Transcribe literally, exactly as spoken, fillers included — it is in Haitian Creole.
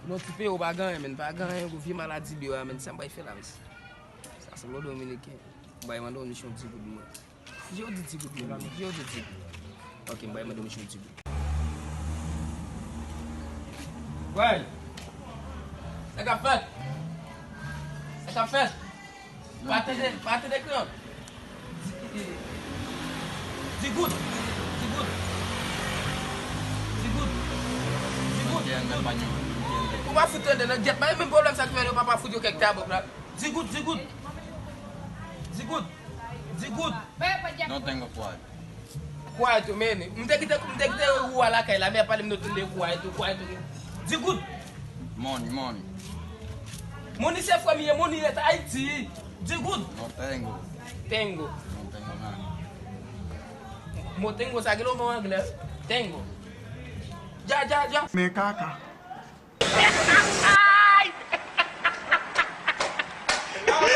Non, ti peyi w pa gen anyen, menn. Pa gen anyen, gwo vye maladi li yo a, menn. Sa m pral fè la, mesye? Sa sanble yon dominiken. M pral mande yon misyon di goud mwen. Kije w di di goud mwen? Kije w di di goud? Ok, m pral mande yon misyon di goud. Wèy! Sa k ap fèt? Sa k ap fèt? Pa tande, pa tande kran. Di, di goud. Di goud. Di goud. Di goud. Di goud. Ou pa fout tande nan gyèt. Pa gen menm pwoblèm sa ki fè yo pa pa fout yo kèk tabòk la. Di goud, di goud. Di goud. Di goud. No tengo cuarto. Cuarto, men. M te kite, m te kite ou a lakay la, men pale m de cuarto, cuarto. Di goud. Money, money. Money se frè m ye, money rete Ayiti. Di goud. No tengo. Tengo. No tengo nada. Mo tengo, sa gen lo mo anglè. Tengo. Dja, dja, dja. Men kaka.